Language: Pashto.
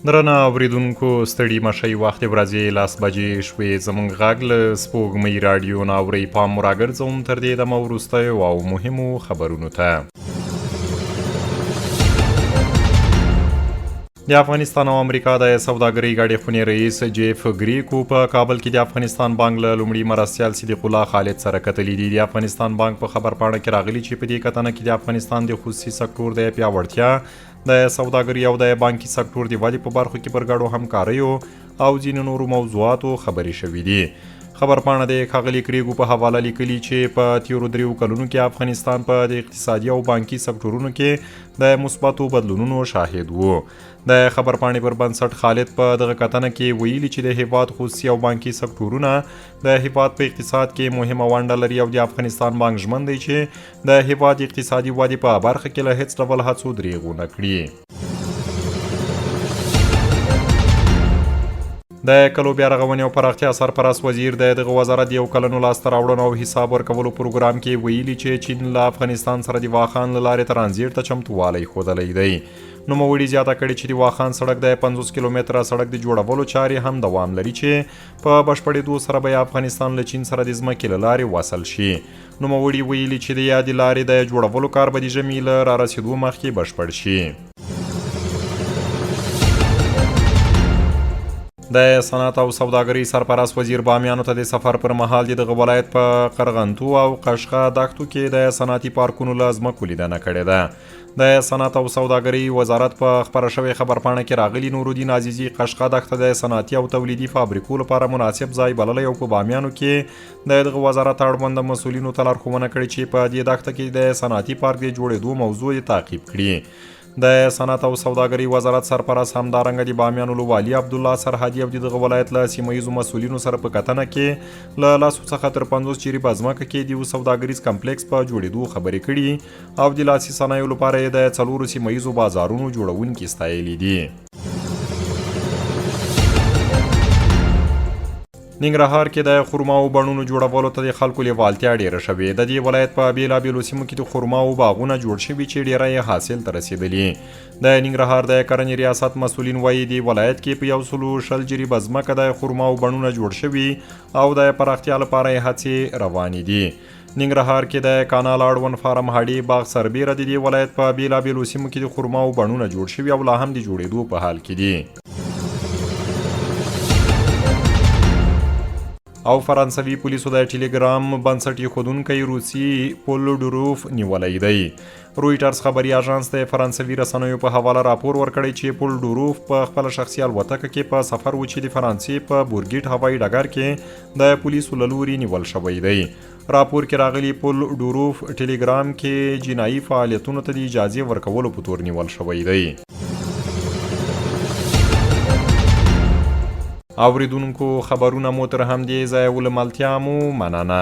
درنه اوریدونکو ستړي مشئ، وخت ورځې 10 بجې شوې. زموږ غږ له سپوږمۍ راډیو نه اورئ. پام مو راګرځوم تر دې دمه وروستیو او مهمو خبرونو ته. د افغانستان او امریکا د سوداګرۍ ګډې خونې رئیس جیف ګریکو په کابل کې د افغانستان بانک له لومړي مرستیال صدیق الله خالد سره کتلي دي. د افغانستان بانک په خبرپاڼه کې راغلي چې په دې کتنه کې د افغانستان د خصوصي سکتور د پیاوړتیا، د سوداګرۍ او د بانکي سکتور د ودې په برخو کې پر ګډو همکاریو او ځینو نورو موضوعاتو خبرې شوې دي. خبرپاڼه د ښاغلي کریګو په حواله لیکلي چې په تیرو 3 کلونو کې افغانستان په د اقتصادي او بانکي سکتورونو کې د مثبتو بدلونونو شاهد وو. د خبرپاڼې پر بنسټ خالد په دغه کتنه کې ویلي چې د هیواد خصوصي او بانکي سکتورونه د هیواد په اقتصاد کې مهمه ونډه لري او د افغانستان بانک ژمن دی چې د هیواد اقتصادي ودې په برخه کې له هیڅ ډول هڅو دریغ ونه کړي. د کلو بیا رغونې او پراختیا سرپرست وزیر د دغه وزارت یو کلنو لاسته راوړنو او حساب ورکولو پروګرام کې ویلي چې چین له افغانستان سره د واخان له لارې ترانزیټ ته چمتووالی ښودلی دی. نوموړي زیاته کړې چې د واخان سړک د 50 کیلومتره سړک د جوړولو چارې هم دوام لري چې په بشپړېدو سره به افغانستان له چین سره د ځمکې له لارې وصل شي. نوموړي ویلي چې د یادې لارې د جوړولو کار به د ژمي له رارسېدو مخکې بشپړ شي. د صنعت او سوداګرۍ سرپرست وزیر بامیانو ته د سفر پر مهال د دغه ولایت په قرغنتو او قشقه دښتو کې د صنعتي پارکونو له ځمکو لیدنه کړې ده. د صنعت او سوداګرۍ وزارت په خپره شوې خبرپاڼه کې راغلي، نورالدین عزیزي قشقه دښته د صنعتي او تولیدي فابریکو لپاره مناسب ځای بللی او په بامیانو کې د دغه وزارت اړوند مسؤلینو ته لارښوونه کړې چې په دې دښته کې د صنعتي پارک د جوړېدو موضوع یې تعقیب کړي. د صنعت او سوداګرۍ وزارت سرپرست همدارنګه د بامیانو له والي عبدالله سرحدي او د دغه ولایت له سیمه ییزو مسؤلینو سره په کتنه کې له 10 څخه تر 50 جریبه ځمکه کې د یو سوداګریز کمپلیکس په جوړېدو خبرې کړي او د لاسي صنایعو لپاره یې د 4 سیمه ییزو بازارونو جوړونکي ستایلي دي. ننګرهار کې د خرماوو بڼونو جوړولو ته د خلکو لیوالتیا ډیره شوې. د دې ولایت په بیلابیلو سیمو کې د خرماوو باغونه جوړ شوي چې ډیری یې حاصل ته رسیدلي. د ننګرهار د کرنې ریاست مسولین وایي، دې ولایت کې په 120 جریبه ځمکه د خرماوو بڼونه جوړ شوي او د پراختیا لپاره یې هڅې روانې دي. ننګرهار کې د کانال اړوند فارم هډې باغ سربېره د دې ولایت په بیلابیلو سیمو کې د خرماوو بڼونه جوړ شوي او لا هم د جوړېدو په حال کې دي. او فرانسوي پولیسو د ټیلیګرام بنسټ ایښودونکی روسي پول ډوروف نیولی دی. رویټرز خبري اژانس د فرانسوي رسنیو په حواله راپور ورکړی چې پول ډوروف په خپله شخصي الوتکه کې په سفر و چې د فرانسې په بورګیټ هوایي ډګر کې د پولیسو له لوري نیول شوی دی. راپور کې راغلي، پول ډوروف ټیلیګرام کې جنایي فعالیتونو ته د اجازې ورکولو په تور نیول شوی دی. اوریدونکو، خبرونه مو تر همدې ځایه و، له ملتیا مو مننه.